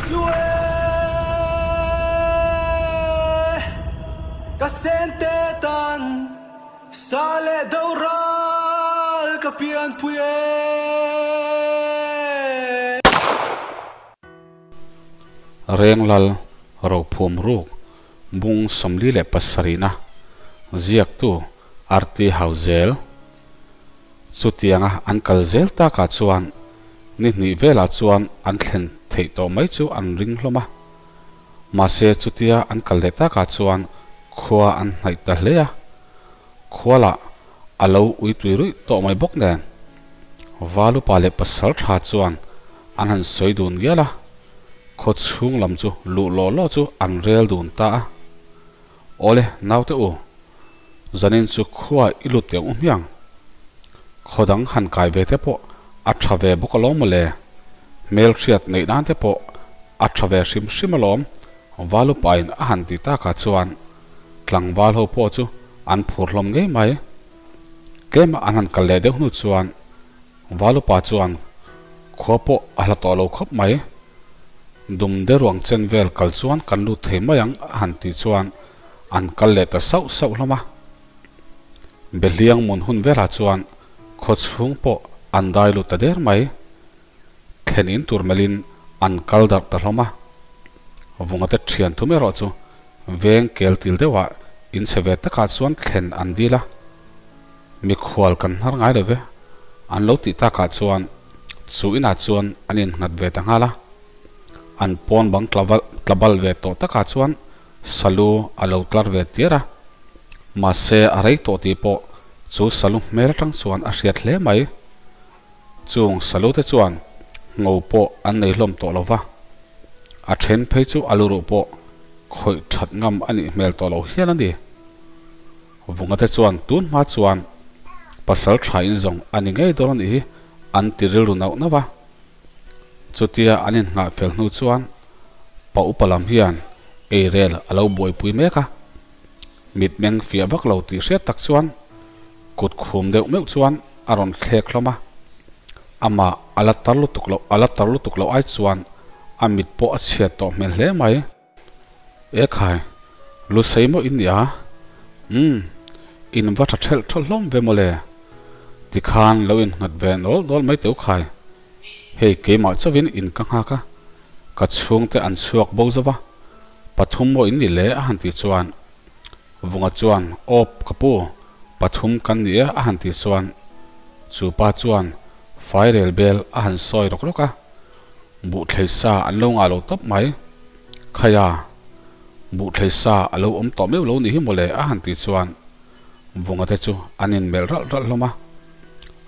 chu e ka sente tan sa leh do ral ka pianpui e. Renglal Rophum Ruk Bung 47-na ziaktu Arti Hauzel Chutianga an kal zel takah chuan ni hnih velah chuan an thlen theih tawh mai chu an ring hlawm a. Mahse chutia an kal leh takah chuan khua an hnaih ta hle a. Khua lah a lo ui tui ruih tawh mai bawk nen. Valupa leh pasal tha chuan an han sawi dun ngial a. Khaw chhung lam chu luh lawh lawh chu an rel dun ta a. Awle, naute u, zanin chu khua i lut teh ang u hmiang. Khaw dang han kai ve te pawh a tha ve bawk alawm mawle. Hmelhriat neih nan te pawh a tha ve hrim hrim alawm, Valupain a han ti takah chuan tlangval ho pawh chu an phur hlawm ngei mai. Tlema an han kal leh deuh hnu chuan Valupa chuan khua pawh a hla tawh lo khawp mai. Dum de ruang chen vel kal chuan kan lut thei mai ang a han tih chuan an kal leh ta sauh sauh hlawm a. Behliang mun hun velah chuan khaw chhung pawh an dai lut ta der mai. Thlen in tur melhin an kal darh ta hlawm a. Vungate thian thum erawh chu veng kel til deuhah in chhe ve takah chuan thlen an dil a. Mikhual kan hnar ngai lo ve, an lo tih takah chuan chu inah chuan an innghat ve ta nghal a. An pawn bang tla bal ve tawh takah chuan salu a lo tlar ve tiar a. Mahse a rei tawh tih pawh chu salu hmel atang chuan a hriat hle mai. Chung salu te chuan ngo pawh an nei hlawm tawh lo va, a then phei chu a luruh pawh khawih that ngam a nih hmel tawh lo hial a ni. Vunga te chuan tun hma chuan pasal tha in zawng a ni ngei dawn a nih hi an ti rilru nauh nauh a. Chutia an inhnghah fel hnu chuan pa upa lam hian eirel a lo buaipui mek a. Mitmeng fiah vak lo tih hriat tak chuan kut khum deuh meuh chuan a rawn thlek hlawm a. Amah a la tar lutuk loh a la tar lutuk loh ai chuan a mit pawh a chhiat tawh hmel hle mai. E khai, lu sei maw in nia? Umm, in va tha thelh thawl hlawm ve mawle. Tikhan lo innghat ve nawl nawl mai teu khai. Hei keimah chauhin in ka nghak a, ka chhungte an chhuak bo zo va, pathum maw in ni le a han tih chuan Vunga chuan Awp ka pu, pathum kan ni e a han tih chuan chu pa chuan fairel bel a han sawi rawk rawk a. Buhthlei sa an lo ngah lo tawp mai. Khaia, buhthlei sa a lo awm tawh meuh lo ni hi mawle a han tih chuan Vunga te chu an inmelh ralh ralh hlawm a.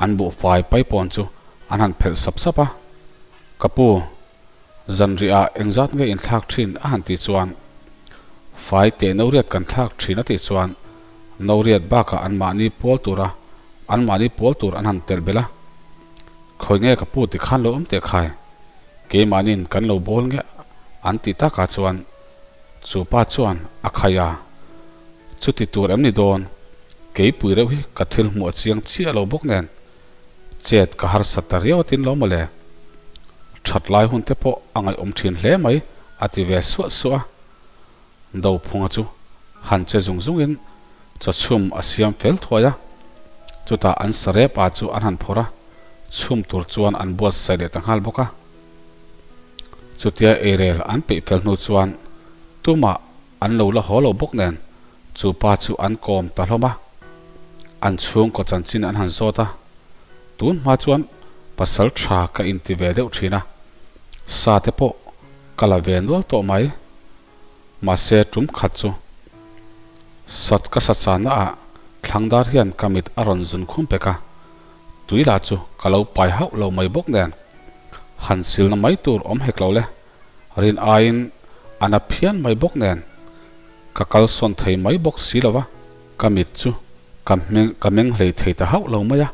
An buhfai paipawn chu an han phelh sap sap a. Ka pu, zanriah engzat nge inthlak thin a han tih chuan Fai teh noriat kan thlak thin a tih chuan noriat bakah anmahni pawl tura anmahni pawl tur an han telh belh a. Khawi nge ka pu ti khan lo awm teh khai, keimahniin kan lo bawl nge an tih takah chuan chu pa chuan a khai a, chuti tur em ni dawn, keipui reuh hi ka thil hmuh a chiang chiah lo bawk nen chet ka harsat ta riau atin lo mawle. That lai hun te pawh a ngaihawm thin hle mai a ti ve suah suah a. Dophunga chu han che zung zungin chawchhum a siam fel thuai a, chutah an sarep ah chu an han phawrh a, chhum tur chuan an buatsaih leh ta nghal bawk a. Chutia eirel an peih fel hnu chuan tumah an lo la haw lo bawk nen chu pa chu an kawm ta hlawm a, an chhungkaw chanchin an han zawt a, tun hma chuan pasal tha ka inti ve deuh thin a, sa te pawh ka la ve nual tawh mai. Mahse tum khat chu sat ka sa chana ah thlangdar hian ka mit a rawn zun khum pek a, tui lah chu ka lo pai hauh lo mai bawk nen han silna mai tur awm hek lo le, rin aiin a na phian mai bawk nen ka kalsawn thei mai bawk si lo a, ka mit chu ka hmeng ka meng hlei thei ta hauh lo mai a,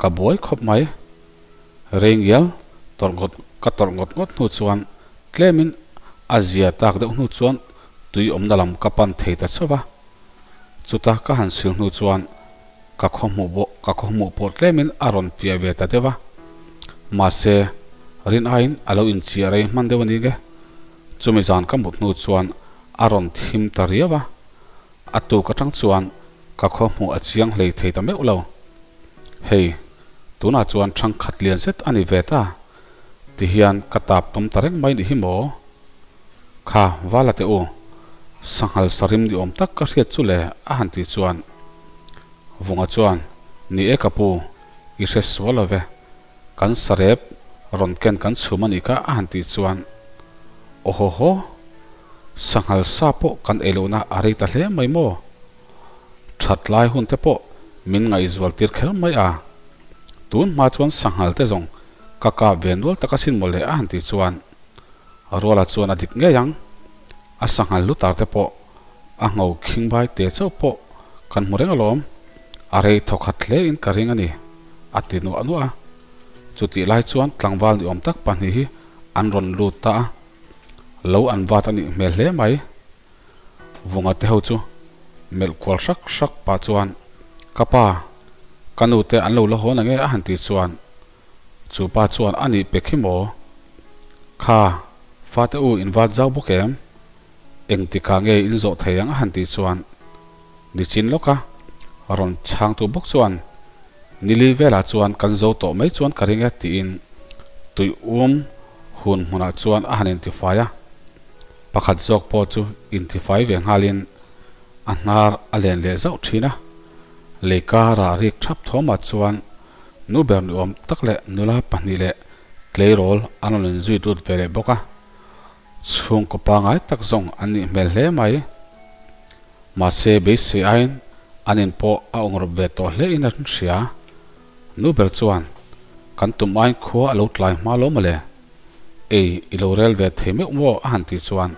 ka buai khawp mai. Reingial tawrh ngawt ka tawrh ngawt ngawt hnu chuan tlemin a zia tak deuh hnu chuan tui awmna lam ka pan thei ta chauh va. Chuta ka han sil hnu chuan ka khaw hmuh pawh ka khaw hmuh pawh tlemin a rawn fiah ve ta deuh va. Mahse, rin aiin a lo inchiah rei hman deuh a ni nge. Chumi zan ka mut hnu chuan a rawn thim ta riau a, a tuk atang chuan ka khaw hmuh a chiang hlei thei ta meuh lo. Hei, tunah chuan thangkhat lian zet a ni ve ta, ti hian ka tap tawm ta reng mai ni hi maw? Kha, vala teh u, sanghal sarim ni awm tak ka hriat chu le a han tih chuan Vunga chuan, Ni e ka pu, i hre sual lo ve, kan sarep rawn ken kan chhum a nih kha a han tih chuan, Aw haw, sanghal sa pawh kan ei lohna a rei ta hle mai maw? That lai hun te pawh min ngaihzual tir kher mai a, tun hma chuan sanghal te zawng ka kap ve nual tak asin mawle a han tih chuan Ruala chuan a dik ngei ang, a sanghal lutar te pawh a ngho khingbai te chauh pawh kan hmu reng alawm, a rei thawkhat hle in ka ring a ni a ti nuah nuah a. Chutih lai chuan tlangval ni awm tak pahnih hi an rawn lut ta a, lo an vat a nih hmel hle mai. Vunga te ho chu melh kual hrak hrak pah chuan, Ka pa, ka nu te an lo la hawn ange a han tih chuan chu pa chuan a nih pek hi maw? Kha, fate u in vat zau bawk em? Engtikah nge in zawh thei ang a han tih chuan nichin lawka rawn chhangtu bawk chuan nili velah chuan kan zo tawh mai chuan ka ring e tiin tui um hun hmunah chuan a han intifai a. Pakhat zawk pawh chu intifai ve nghalin a hnar a len leh zauh thin a. Lei karah rik thap thawmah chuan nu ber ni awm tak leh nula pahnih leh tleirawl an rawn inzui lut ve leh bawk a. Chhungkaw pangai tak zawng an nih hmel hle mai. Mahse beisei aiin an in pawh a awngrawp ve tawh hle in an hria. Nu ber chuan kan tum aiin khua a lo tlai hma lo mawle. Ei i lo rel ve thei meuh maw a han tih chuan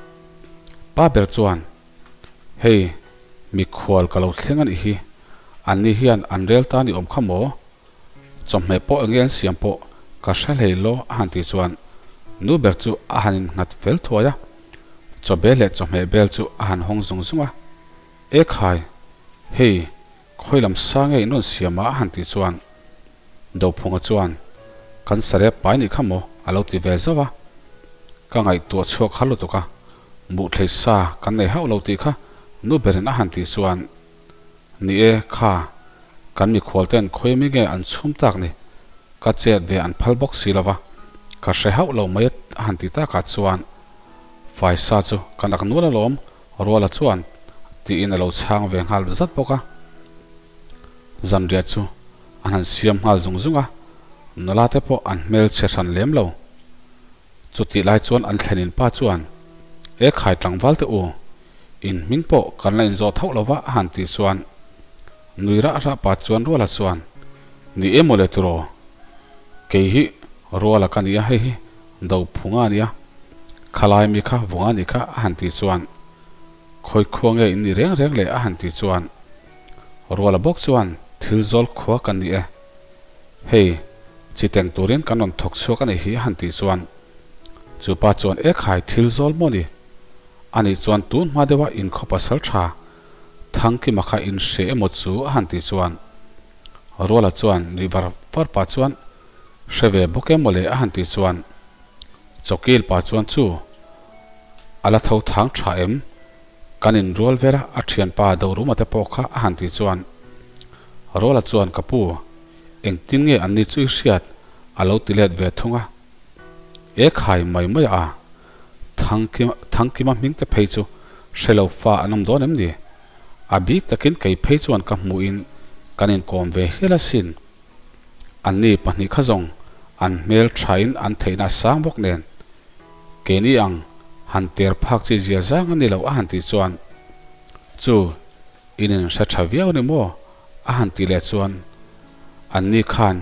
pa ber chuan hei mikhual ka lo thleng a nih hi, anni hian an rel ta ni awm kha maw? Chawhmeh pawh enge an siam pawh ka hre hlei lo a han tih chuan nu ber chu a han innghat fel thuai a, chawbe leh chawhmeh bel chu a han hawng zung zung a, E khai, hei khawi lam sa nge in rawn siam a a han tih chuan Dophunga chuan kan sarep pai nih kha maw a lo ti ve zauh a, ka ngaihtuah chhuak har lutuk a, muhthlei sa kan nei hauh lo tih kha nu berin a han tih chuan Ni e, kha, kan mikhual ten khawi mi nge an chhum tak ni? Ka chet ve an phal bawk si lo va, ka hre hauh lo mai a han ti takah chuan Faisa chu kan ak nual alawm, Ruala chuan tiin a lo chhang ve nghal zat bawk a. Zanriah chu an han siam nghal zung zung a, nula te pawh an hmel chhe hran lem lo. Chutih lai chuan an thlenin pa chuan, E khai tlangval te u, in hming pawh kan la inzawh thauh lo va a han tih chuan nui rah rah pa chuan Ruala chuan, Ni e mawle tiraw, kei hi Ruala ka nia hei hi Dophunga a nia, khalai mi kha Vunga a nih kha a han tih chuan Khawi khua nge in nih reng reng le a han tih chuan Ruala bawk chuan thil zawl khua ka ni e. Hei, chi teng turin kan rawn thawk chhuak a nih hi a han tih chuan chu pa chuan e khai thil zawl maw ni? A nih chuan tun hma deuha inkhaw pasal tha Thangkima kha in hre emaw chu a han tih chuan Ruala chuan nuih var var pah chuan hre ve bawk em mawle a han tih chuan Chawkil pa chuan chu a la tho thang tha em? Kan inrual vel a, a thianpa Doruma te pawh kha a han tih chuan Ruala chuan ka pu, engtin nge anni chu i hriat? a lo ti let ve thung a. E khai mai mai a, Thangkima hming te phei chu hre lo fa an awm dawn em ni? A bik takin kei phei chuan ka hmuhin kan inkawm ve hial asin. Anni pahnih kha zawng an hmel thain an theihna a sang bawk nen, keini ang han ter phak chi zia zang a ni lo a han tih chuan, Chu, in inhre tha viau ni maw? a han tih leh chuan, Anni khan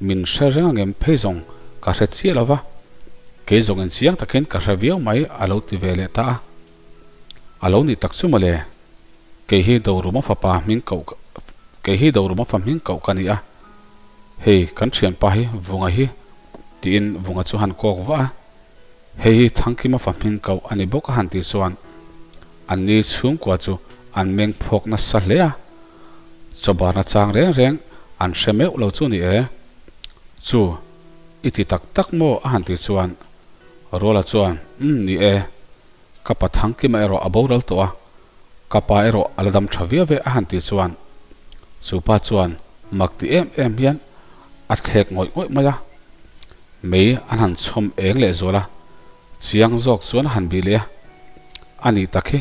min hre reng angem phei zawng ka hre chiah lo va, kei zawng inchiang takin ka hre viau mai a lo ti ve leh ta a. A lo nih tak chu mawle. Kei hi Doruma fapa hming koh Kei hi Doruma fa hming koh ka ni a, hei kan thianpa hi Vunga hi tiin Vunga chu han kawk vah a, hei hi Thangkima fa hming koh a ni bawk a han tih chuan anni chhungkua chu an meng phawk nasa hle a, chawbarna chang reng reng an hre meuh lo chu ni e. Chu i ti tak tak maw a han tih chuan Ruala chuan umm ni e. Ka pa Thangkima erawh a boral tawh a, ka pa erawh a la dam tha viau ve a han tih chuan chu pa chuan mak ti em em hian a thlek ngawih ngawih mai a. Mei an han chhawm eng leh zual a, chiang zawk chuan a han bih leh a, A nih tak hi,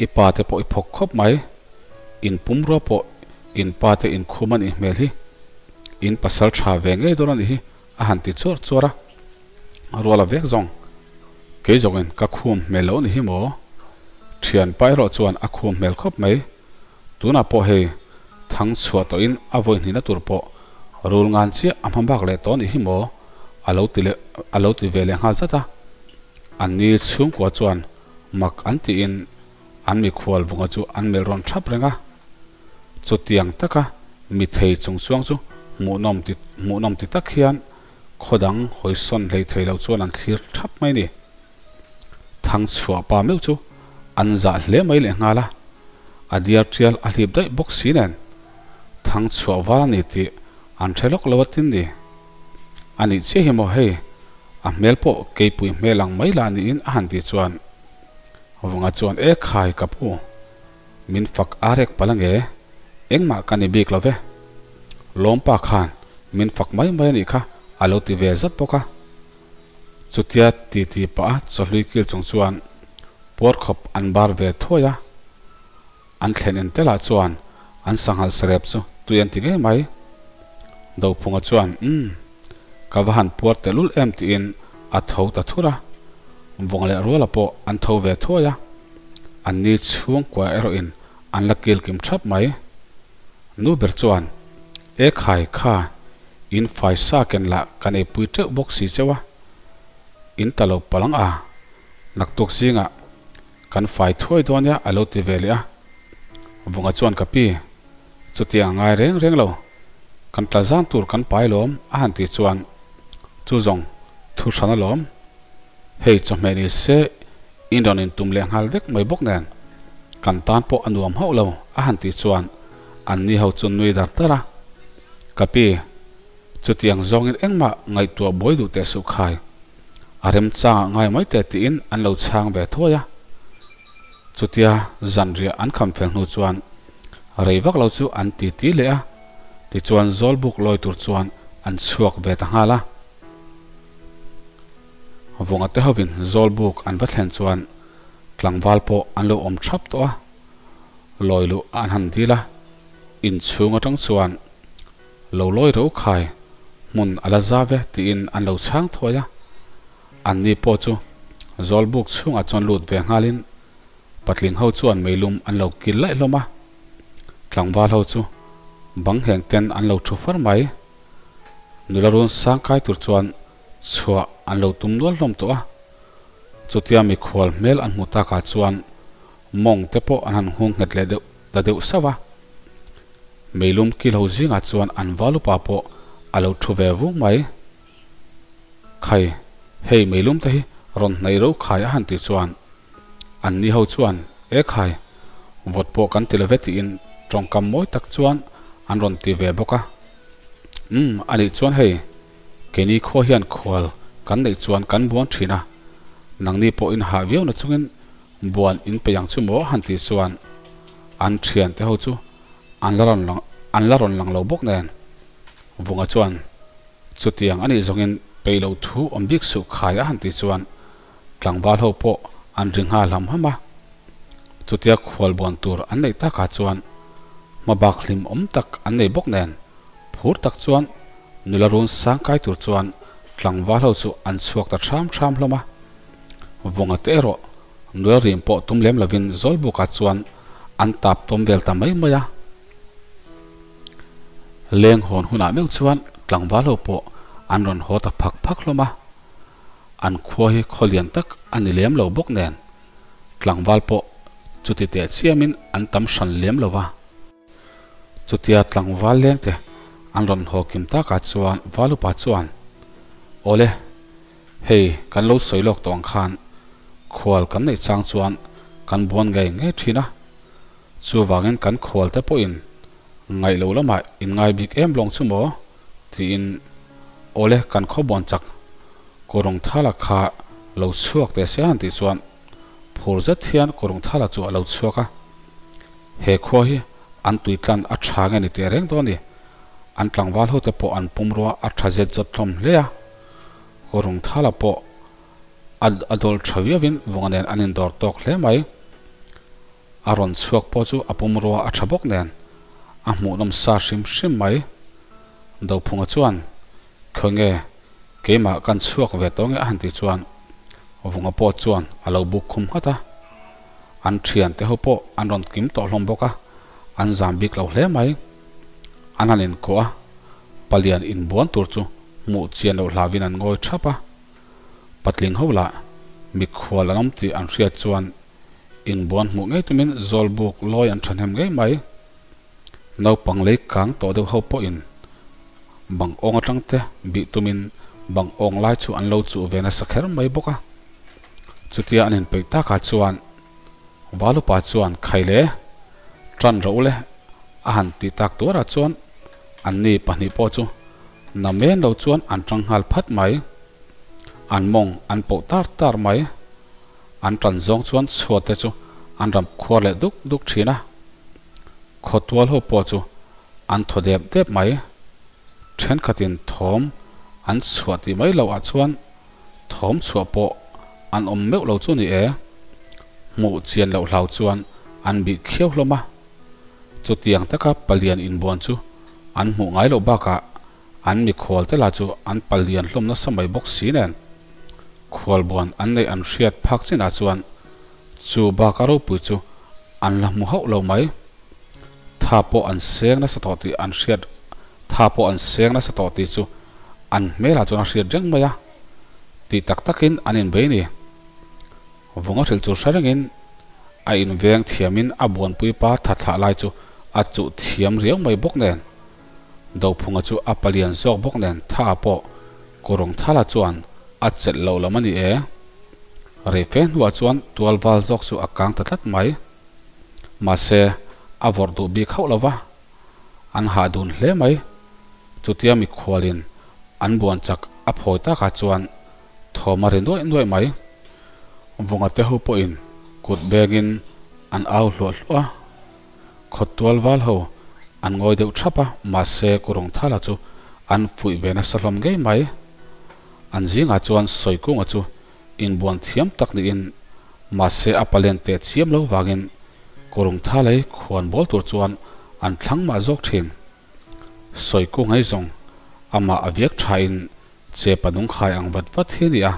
i pa te pawh i phawk khawp mai, in pumrua pawh in pa te inkhum a nih hmel hi, in pasal tha ve ngei dawn a nih hi a han ti chuar chuar a, ruala vek zawng kei zawngin ka khum hmel lo a ni hi maw? Thianpa erawh chuan a khum hmel khawp mai, tunah pawh hei thang chhuah tawhin a vawi hnihna tur pawh rul ngan chiah a hma bak leh tawh a nih hi maw? A lo ti leh a lo ti ve leh nghal zat a, an ni chhungkua chuan mak an tiin an mikhual vunga chu an melh rawn thap reng a. Chutiang taka mi thei chung chuang chu hmuhnawm ti hmuhnawm ti tak hian khaw dang hawi sawn hlei thei lo chuan an thlir thap mai ni. Thang chhuah pa meuh chu an zah hle mai leh nghal a, a diar tial a hlip daih bawk si nen thang chhuah val a ni tih an hre lawk lo a tin ni. A nih chiah hi maw hei, a hmel pawh keipui hmel ang mai lah niin a han tih chuan Vunga chuan e khai ka pu. Min fak a rek palh ange, engmah ka ni bik lo ve. Lawmpa khan min fak mai mai a nih kha a lo ti ve zat bawk a. Chutia ti ti pah a chawhlui kil chung chuan puar khawp an bar ve thuai a. An thlen en telah chuan an sanghal sarep chu tui an ti ngei mai. Dophunga chuan, Umm, ka va han puar tehlul em tiin a tho ta thur a. Vawng leh ruala pawh an tho ve thuai a. Anni chhungkua erawhin an la kilkim thap mai. Nu ber chuan, E khai kha, in fai sa ken lah kan eipui teuh bawk si cheu a, in ta lo palang a, naktuk zingah kan fai thuai dawn nia a lo ti ve leh a. Vunga chuan ka pi, chutiang a ngai reng reng lo, kan tla zan tur kan pai lawm a han tih chuan, Chu zawng thu hran alawm. Hei chawhmeh ni se in rawn intum leh nghal vek mai bawk nen kan tan pawh a nuam hauh lo a han tih chuan an ni ho chu nui dar dar a. Ka pi, chutiang zawngin engmah ngaihtuah buai duh teh suh khai. A remchangah ngai mai teh tiin an lo chhang ve thuai a. Chutia zanriah an kham fel hnu chuan rei vak lo chu an ti ti leh a, tichuan Zawlbuk lawi tur chuan an chhuak ve ta nghal a. Vunga te hovin Zawlbuk an va thlen chuan tlangval pawh an lo awm thap tawh a, lawi luh an han dil a, inchhung atang chuan lo lawi ro khai hmun a la za ve tiin an lo chhang thuai a, anni pawh chu Zawlbuk chhungah chuan lut ve nghalin patling ho chuan meilum an lo kil laih hlawm a, tlangval ho chu bang heng ten an lo thu far mai. Nula run sang kai tur chuan chhuah an lo tum nual hlawm tawh a, chutia mikhual hmel an hmuh takah chuan mawng te pawh an han hung nghet leh deuh ta deuh sauh a. Meilum kil ho zingah chuan an val upa pawh a lo thu ve vung mai. Khai, hei meilum te hi rawn hnaih ro khai a han tih chuan anni ho chuan E khai, vawt pawh kan ti lo ve tiin tawngkam mawi tak chuan an rawn ti ve bawk a. Umm, a nih chuan hei, keini khaw hian khual kan neih chuan kan buan thin a, nangni pawh in hah viau na chungin buan in peih ang chu maw han tih chuan an thian te ho chu an la rawn lang an la rawn lang lo bawk nen. Vunga chuan chutiang a nih zawngin peih loh thu awm bik suh khai a han tih chuan Tlangval ho pawh an ri nghal ham ham a, chutia khual buan tur an neih takah chuan hmabak hlim awm tak an nei bawk nen phur tak chuan nula run sang kai tur chuan tlangval ho chu an chhuak ta thram thram hlawm a. Vunga te erawh nula rim pawh tum lem lovin Zawlbukah chuan an tap tawm vel ta mai mai a. Leng hawn hunah meuh chuan tlangval ho pawh an rawn haw ta phak phak hlawm a. An khua hi khaw lian tak a ni lem lo bawk nen, tlangval pawh chuti teh chiamin an tam hran lem lo va. Chutia tlangval lengte an rawn haw kim takah chuan Valupa chuan, Awle, hei kan lo sawi lawk tawh ang khan khual kan neih chang chuan kan buan ngei ngei thin a, chuvangin kan khualte pawhin ngaih lo lamah in ngai bik em lawng chu maw? Tiin, Awle, kan khaw buan chak kawrawng thala kha lo chhuak teh se han tih chuan Phur zet hian Kawrungthala chu a lo chhuak a, He khua hi an tuitlan a tha nge ni teh reng dawn ni? An tlangval hote pawh an pumrua a tha zet zawt hlawm hle a, Kawrungthala pawh a a dawl tha viauin vunga nen an indawr tawk hle mai. A rawn chhuak pawh chu a pumrua a tha bawk nen a hmuhnawm sa hrim hrim mai. Dophunga chuan, Khawnge Keimah kan chhuak ve tawh nge a han tih chuan Vunga pawh chuan a lo buk khum nghat a, an thiante ho pawh an rawn kim tawh hlawm bawk a, an zam bik lo hle mai. An han inkuah a, palian inbuan tur chu hmuh chian loh hlauhin an ngawi thap a. Patling ho lah mikhual an awm tih an hriat chuan inbuan hmuh ngei tumin zawlbuk lawi an thahnem ngei mai. Naupang lei kang tawh deuh ho pawhin bang awng atang te bih tumin bang awng lai chu an lo chuh ve nasa kher mai bawk a. Chutia an inpeih takah chuan Valupa chuan Khaile, tan rawh u le a han tih tak tuarah chuan anni pahnih pawh chu na men lo chuan an tang nghal phat mai. An mawng an poh tar tar mai. An tan zawng chuan chhuat te chu an ram khuar leh duk duk thin a. Khawtual ho pawh chu an thaw dep dep mai. Thenkhatin thawm an chhuah tih mai loh ah chuan thawm chhuah pawh an awm meuh lo chu ni e. Hmuh chian loh hlau chuan an bih khiau hlawm a. Chutiang taka palian inbuan chu an hmuh ngai loh bakah an mikhual te lah chu an palian hlawm nasa mai bawk si nen. Khualbuan an neih an hriat phak chinah chuan Chu baka ropui chu an la hmu hauh lo mai. Tha pawh an seng nasa tawh tih an hriat Tha pawh an seng nasa tawh tih chu an hmelah chuan a hriat reng mai a. Tih tak takin an inbei ni. Vunga hrilh chu hre rengin a inveng thiamin a buanpui pa tha thlah lai chu a chuh thiam riau mai bawk nen. Dophunga chu a palian zawk bawk nen tha pawh Kurung Thala chuan a chelh loh lam a ni e. Rei fe hnuah chuan tual val zawk chu a kang ta tlat mai. Mahse, a vawrh duh bik hauh lo va, an hah dun hle mai. Chutia mikhualin an buan chak a phawi takah chuan thawm a ri nuaih nuaih mai. Vunga te ho pawhin kut bengin an au hluah hluah a. Khawt tual val ho an ngawi deuh thap a, mahse Kurung Thala chu an fuih ve nasa hlawm ngei mai. An zingah chuan Sawikunga chu inbuan thiam tak niin mahse a palen teh chiam lo vangin Kurung Thalei khuan bawl tur chuan an thlang mah zawk thin. Sawikunga hi zawng amah a viak thain che panung khai ang vat vat hi a ni a,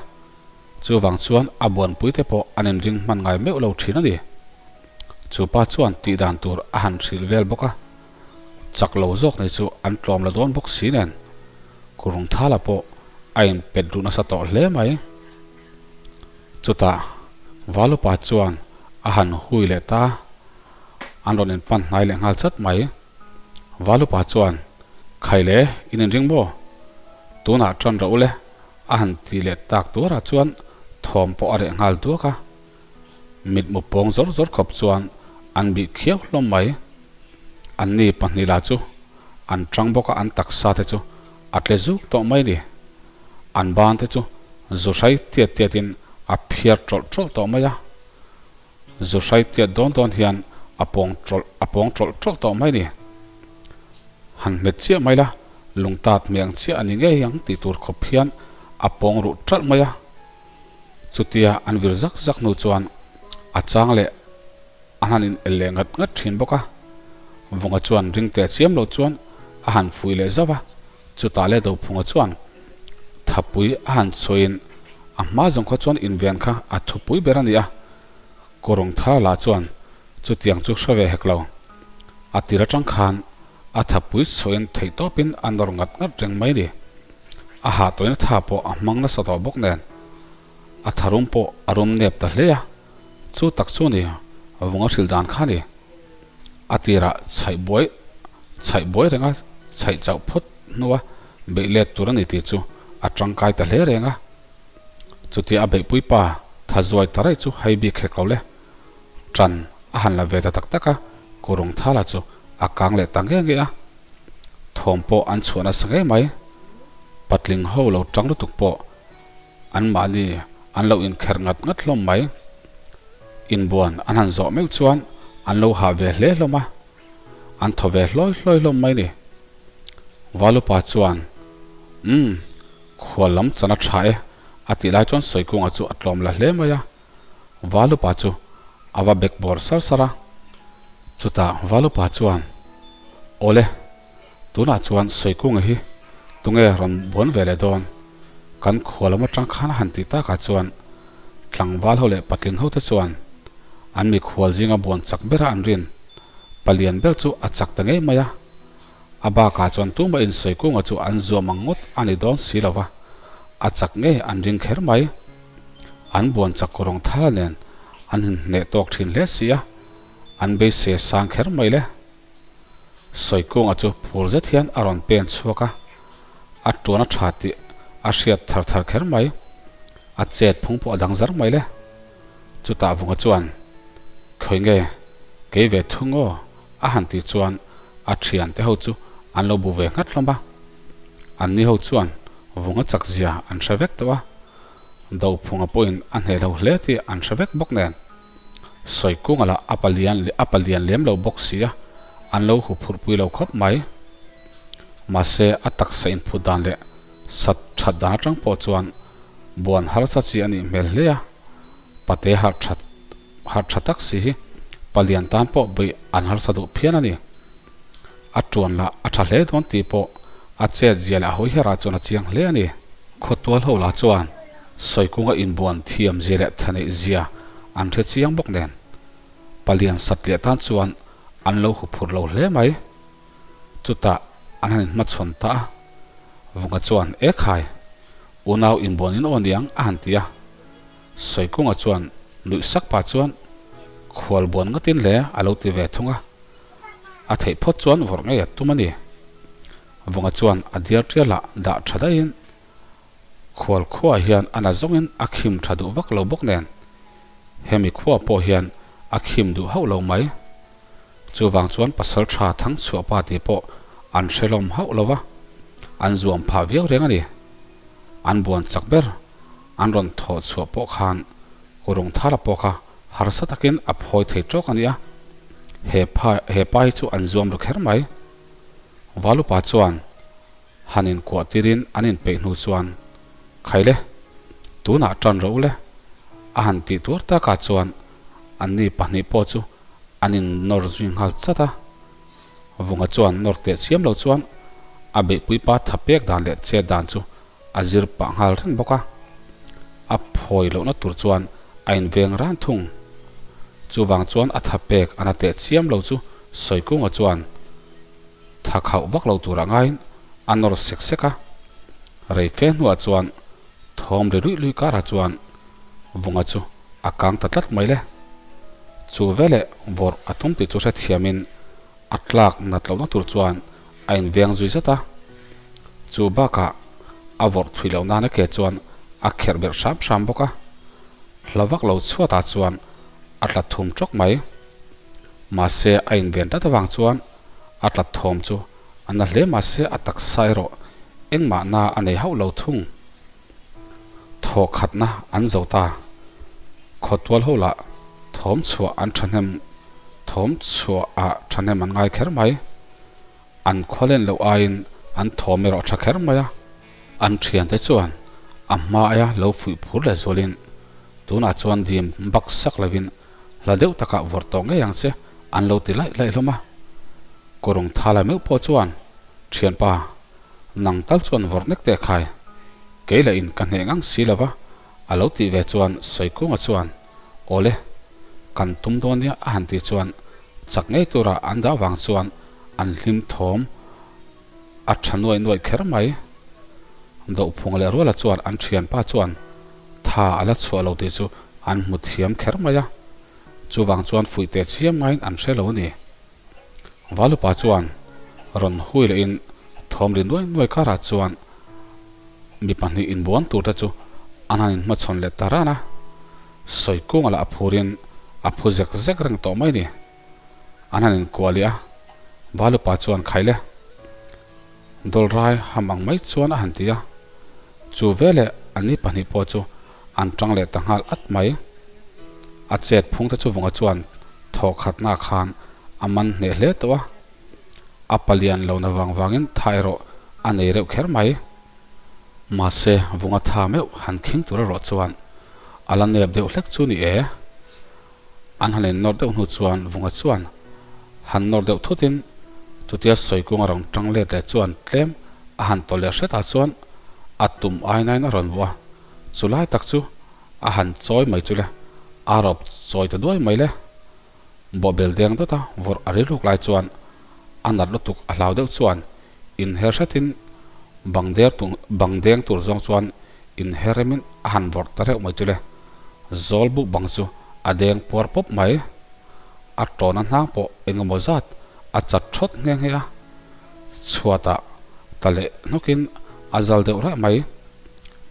chuvang chuan a buanpui te pawh an inring hman ngai meuh lo thin a ni. Chu pa chuan tih dan tur a han hrilh vel bawk a, chak lo zawk nei chu an tlawm la dawn bawk si nen, Kurung Thala pawh a inpet duh nasa tawh hle mai. Chutah Valupa chuan a han hui leh ta, an rawn inpan hnai leh nghal chat mai. Valupa chuan, Khai le, in inring maw? Tunah tan rawh u le, a han ti leh tak tuarah chuan thawm pawh a reh nghal duak a. Mitmu pawng zawr zawr khawp chuan an bih khiau hlawm mai. Anni pahnih lah chu an tang bawk a, an taksa te chu a tle zuk tawh mai ni. An ban te chu zu hrai tiat tiat in a phiar tawlh tawlh tawh mai a. Zu hrai tiat dawn dawn hian a pawng tawlh a pawng tawlh tawlh tawh mai ni. Han hmet chiah mai la, lungtat hmeng chiah a ni ngei ang tih tur khawp hian a pawng ruh ṭalh mai a. Chutia an vir zak zak hnu chuan a chang leh a han in el leh ngat ngat thin bawk a. Vunga chuan ring teh chiam lo chuan a han fuih leh zauh a, chutah leh Dophunga chuan thapui a han chhuahin a hma zawng kha chuan inven kha a thupui ber a ni a. Kawrung thar lah chuan chutiang chu hre ve hek lo. A tir atang khan a thapui chhuahin theihtawpin a nawr ngat ngat reng mai ni. A hahtawina tha pawh a hmang nasa tawh bawk nen a tharum pawh a rum nep ta hle a, chu tak chu ni vunga hrilh dan kha ni. A tirah chhaih buai chhaih buai renga chhaih chauh phawt hnua beih let tur a ni tih chu a tangkai ta hle reng a. Chutia a beihpui pa tha zuai ta raih chu hei bik hek lo le. Tan a han la ve ta tak tak a, Kurung Thala chu a kang leh ta nge nge a. Thawm pawh an chhuah nasa ngei mai. Patling ho lo tang lutuk pawh an mahni an lo inkherh ngat ngat hlawm mai. Inbuan an han zawh meuh chuan an lo hah ve hle hlawm a, an thaw ve hlawi hlawi hlawm mai ni. Valupa chuan, Umm, khual lam chan a tha e, a tih lai chuan Sawikunga chu a tlawm la hle mai a. Valupa chu a va bek bawr sar sar a. Chutah Valupa chuan, Awle, tunah chuan Sawikunga hi tunge rawn buan ve leh dawn? Kan khua lam atang khan a han tih takah chuan tlangval ho leh patling ho te chuan an mikhual zinga buan chak bera an rin palian ber chu a chak ta ngei mai a. A bakah chuan tumah in Sawikunga chu an zuam ang ngawt a ni dawn si lo va, a chak ngei an ring kher mai. An buan chak kawrawng thal nen an inhneh tawk thin hle si a, an beisei sang kher mai le. Sawikunga chu phur zet hian a rawn pen chhuak a, a tuan a tha tih a hriat thar thar kher mai. A chet phung pawh a dang zar mai le. Chutah Vunga chuan, Khawi nge, kei ve thung aw? a han tih chuan a thiante ho chu an lo bu ve nghat hlawm a. Anni ho chuan Vunga chak zia an hre vek tawh a, Dophunga pawhin a hneh lo hle tih an hre vek bawk nen. Sawikunga lah a palian a palian lem lo bawk si a, an lo hu phurhpui lo khawp mai. Mahse a taksa inphut dan leh sat that dan atang pawh chuan buan harsa chi a nih hmel hle a, pate harh that harh tha tak si hi palian tan pawh beih an harsa duh phian a ni. A tuan lah a tha hle dawn tih pawh a chet zia leh a hawi herah chuan a chiang hle a ni. Khawtual ho lah chuan Sawikunga inbuan thiam zia leh thaneih zia an hre chiang bawk nen palian satliah tan chuan an lo huphurh lo hle mai. Chutah an han inhmachhawn ta a, Vunga chuan, E khai, unau inbuan in aw niang a han ti a. Sawikunga chuan nuih sak pah chuan khual buan ngatin hle a lo ti ve thung a, a theih phawt chuan vawrh ngei a tum a ni. Vunga chuan a diar tial ah dah tha daihin khual khuaah hian a na zawngin a khim tha duh vak lo bawk nen hemi khuaah pawh hian a khim duh hauh lo mai. Chuvang chuan pasal tha thang chhuah pa tih pawh an hre hlawm hauh lo va, an zuam phah viau reng a ni. An buan chak ber. An rawn thawh chhuah pawh khan Kurung Thara pawh kha harsa takin a phawi thei tawk a nia. He pha he pa hi chu an zuam ru kher mai. Valupa chuan han inkuah tirin an inpeih hnu chuan, Khaile, tunah tan rawh u le. A han tih tuar takah chuan anni pahnih pawh chu an innawr zui nghal chat a. Vunga chuan nawr teh chiam lo chuan a beihpuipa tha pek dan leh chet dan chu a zir pah nghal reng bawk a, a phawi lohna tur chuan a inveng ran thung. Chuvang chuan a tha pek a na teh chiam lo chu Sawikunga chuan tha khauh vak lo tura ngaiin a nawr sek sek a. Rei fe hnuah chuan thawm ri luih luih karah chuan Vunga chu a kang ta tlat mai le. Chu veleh vawrh a tum tih chu hrethiamin a tlak nat lohna tur chuan a inveng zui zat a. Chu bakah a vawrh thui loh nana ke chuan a kherh berh hram hram bawk a. Hla vak lo chhuatah chuan a tla thum tawk mai. Mahse a inven tlat avang chuan a tla thawm chu a na hle mahse a taksa erawh engmah na a nei hauh lo thung. Thaw khatna an zo ta. Khawtual ho lah thawm chhuah an thahnem thawm chhuah ah thahnem an ngai kher mai. An khawlen loh aiin an thawm erawh tha kher mai a. An thiante chuan a hma aia lo fuih phur leh zualin tunah chuan dim bak sak lovin hla deuh takah vawrh tawh ngei ang che an lo ti laih laih hlawm a. Kawrung thala meuh pawh chuan thianpa Nang tal chuan vawrh nek teh khai. Kei lah in ka hneh ngang si lova, a lo tih ve chuan Sawikunga chuan, Awle, kan tum dawn nia a han tih chuan chak ngei tura an dah vang chuan an hlim thawm a tha nuai nuai kher mai. Dohphunga leh Ruala chuan an thianpa chuan tha a la chhuah lo tih chu an hmu thiam kher mai a, chuvang chuan fuih teh chiam ngaiin an hre lo a ni. Valupa chuan rawn hui lehin thawm ri nuai nuai karah chuan mi pahnih inbuan tur te chu an han inhmachhawn leh ta ran a, Sawikunga lah a phurin a phu zek zek reng tawh mai ni. An han inkuah leh a, Valupa chuan Khaile, Dawlrai ham ang mai chuan a han ti a, chu veleh anni pahnih pawh chu an tang leh ta nghal at mai. A chet phung te chu Vunga chuan thawh khatna khan a man hneh hle tawh a, a palian lo na vang vangin tha erawh a nei reuh kher mai. Mahse, Vunga tha meuh han khing tur erawh chuan a la nep deuh hlek chu ni e. An han in nawr deuh hnu chuan Vunga chuan han nawr deuh thutin chutia Sawikunga rawn tang let leh chuan tlem a han tawlh leh hretah chuan a tum ainain a rawn vuah a, chu lai tak chu a han chawi mai chu le, a rawp chawi ta duai mai le. Bawhbel deng dawt a vawrh a rilruk lai chuan a nat lutuk a hlau deuh chuan inher hretin bang der tur bang deng tur zawng chuan inher remin a han vawrh ta reuh mai chu le. Zawl buk bang chu a deng puar pawp mai. A tawn a hnang pawh eng emaw zat a chat thawt nghe nghe a. Chhuatah ta leh hnawkin a zal deuh reh mai.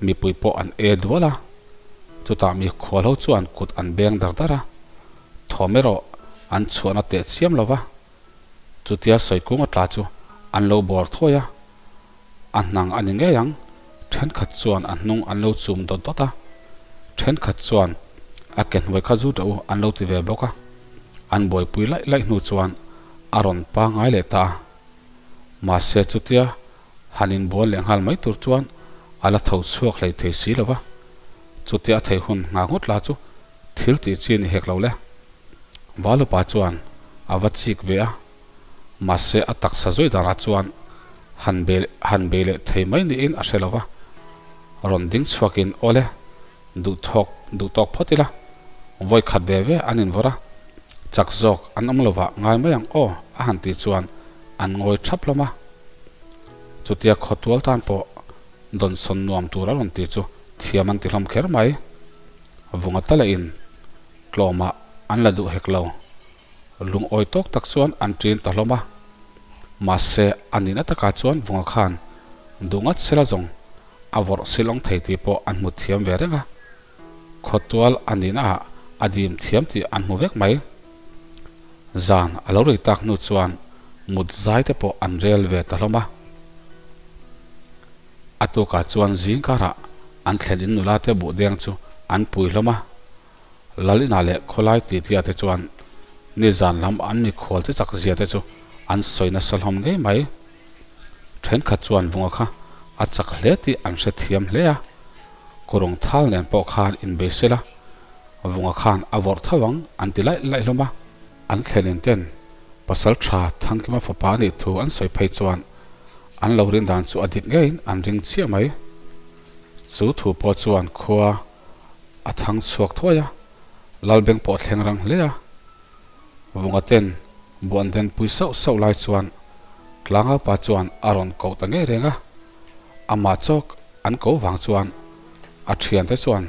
Mipui pawh an e dual a. Chutah mi khualho chuan kut an beng dar dar a. Thawm erawh an chhuahna teh chiam lo va. Chutia Sawikunga tla chu an lo bawr thawi a, a hnang a ni ngei ang, thenkhat chuan a hnung an lo chum dawt dawt a, thenkhat chuan a ke hnuai kha zu tah u an lo ti ve bawk a, an buaipui laih laih hnu chuan a rawn pangai leh ta a. Mahse chutia han inbual leh nghal mai tur chuan a la tho chhuak hlei thei si lo va, chutia a thei hun nghah ngawt la chu thil tih chi ni hek lo le. Valupa chuan a va chik ve a, mahse a taksa zui danah chuan han be han bei leh thei mai niin a hre lo va. Rawn ding chhuakin aw le, duhthawk duh tawk phawt ila, vawi khat ve ve an invawrh a, chak zawk an awm lovah ngai mai ang aw a han tih chuan an ngawi thap hlawm a. Chutia khawtual tan pawh dawnsawn nuam tur a rawn tih chu thiam an ti hlawm kher mai. Vunga tala in tlawmah an la duh hek lo. Lungawi tawk tak chuan an ṭin ta hlawm a. Mahse, a nihna takah chuan Vunga khan duh ngat sela zawng a vawrh silawng thei tih pawh an hmu thiam ve reng a. Khawtual a nihnaah a dim thiam tih an hmu vek mai. Zan a lo rei tak hnu chuan mut zai te pawh an rel ve ta hlawm a. A tukah chuan zing karah an thlen in nula te buh deng chu an pui hlawm a. Lal inah leh khawlai tihtiah te chuan nizan lam an mikhual te chak zia te chu an sawi nasa hlawm ngei mai. Thenkhat chuan vunga kha a chak hle tih an hre thiam hle a, kurung thal nen pawh khan inbei sela vunga khan a vawrh tho ang an ti laih laih hlawm a. An thlenin ten pasal tha Thangkima fapa a nih thu an sawi phei chuan an lo rin dan chu a dik ngeiin an ring chiah mai. Chu thu pawh chuan khua a thang chhuak thuai a, Lalbeng pawh thleng rang hle a. Vunga ten buan den pui sauh sauh lai chuan Tlangaupa chuan a rawn koh ta ngei reng a, amah chawk an ko vang chuan a thiante chuan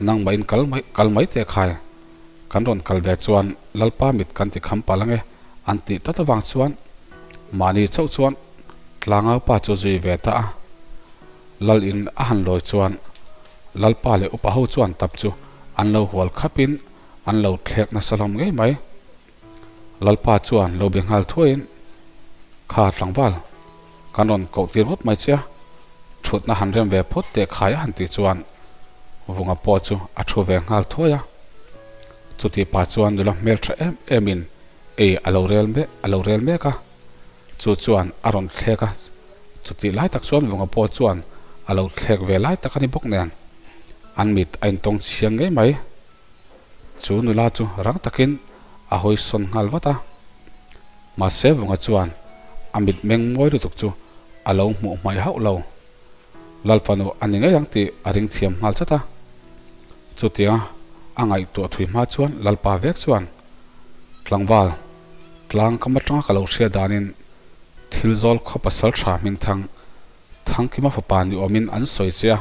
nangmah in kal mai kal mai teh khai, kan rawn kal ve chuan Lalpa mit kan ti kham palh ange an tih tlat avang chuan mahni chauh chuan Tlangaupa chu zui ve ta a. Lal in a han lawi chuan Lalpa leh upa ho chuan tap chu an lo hual khapin an lo thlek nasa hlawm ngei mai. Lalpa chuan lo be nghal thuaiin, Kha tlangval, kan rawn koh tir ngawt mai che a, thutna han rem ve phawt teh khai a han tih chuan Vunga pawh chu a thu ve nghal thuai a. Chutih pah chuan nula hmeltha em emin ei a lo rel mek a lo rel mek a. Chu chuan a rawn thlek a, chutih lai tak chuan Vunga pawh chuan a lo thlek ve lai tak a ni bawk nen, an mit a intawng chhiang ngei mai. Chu nula chu rang takin a hawi sawn nghal vat a, mahse Vunga chuan a mit meng mawi lutuk chu a lo hmuh hmaih hauh lo. Lalfanu a ni ngei ang tih a ring thiam nghal chat a. Chutianga a ngaihtuah thui hma chuan Lalpa vek chuan, Tlangval, tlang kam atanga ka lo hriat danin thil zawl khaw pasal tha hmingthang Thangkima fapa ni awmin an sawi che a,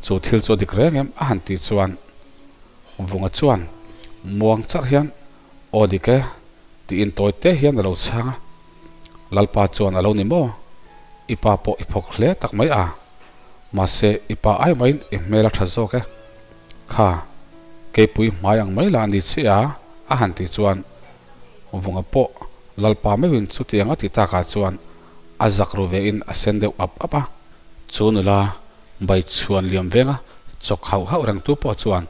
chu thil chu a dik reng em a han tih chuan Vunga chuan muang charh hian aw dik e tiin tawi te hian a lo chhang a, Lalpa chuan a lo ni maw? I pa pawh i phawk hle tak mai a, mahse i pa ai maiin i hmel a tha zawk e. Kha, keipui hmai ang mai lah ni che a a han tih chuan Vunga pawh Lalpa meuhin chutiang a ti takah chuan a zak ru ve in a sen deuh ap ap a. Chu nula bai chhuan liam venga chawk hauh hauh reng tu pawh chuan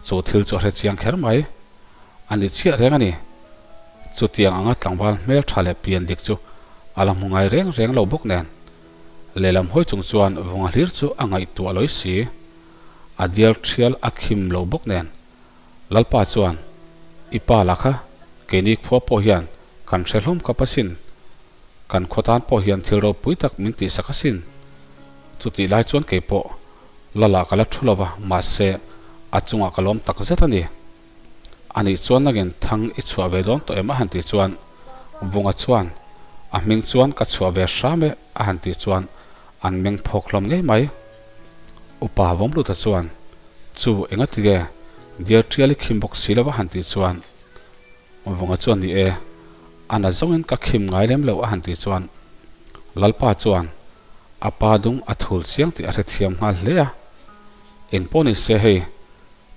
Chu thil chu a hre chiang kher mai. A ni chiah reng a ni. Chutiang anga tlangval hmel tha leh pian dik chu a la hmu ngai reng reng lo bawk nen. Lehlam hawi chung chuan vunga hlir chu a ngaihtuah lawi si. A dial thial a khim lo bawk nen. Lalpa chuan, I pa la kha, keini khua pawh hian kan hre hlawm kap asin. Kan khaw tan pawh hian thil ropui tak min tihsak asin. Chutih lai chuan kei pawh Lala ka la thu lova, mahse a chungah ka lawm tak zet a ni. Anih chuan nangin thang i chhuah ve dawn tawh em a han tih chuan Vunga chuan a hming chuan ka chhuah ve hram e a han tih chuan an meng phawk hlawm ngei mai. Upa Vawmluta chuan chu enga tige dial tial i khim bawk si lova han tih chuan Vunga chuan ni e a na zawngin ka khim ngai lem lo a han tih chuan Lalpa chuan a pa dung a thul chiang tih a hrethiam nghal hle a. Engpawh ni se hei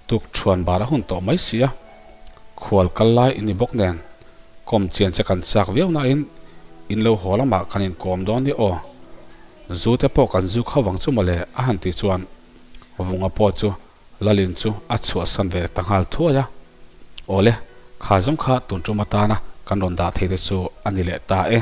Tuk thuan bar a hun tawh mai si a, khual kal lai i ni bawk nen, kawm chian che kan chak viau nain in lo haw lamah kan inkawm dawn ni aw. Zu te pawh kan zu kho vang chu mawle a han tih chuan Vunga pawh chu Lalin chu a chhuahsan ve ta nghal thuai a. Awle, kha zawng kha tun tum atana kan rawn dah thei te chu a ni leh ta e.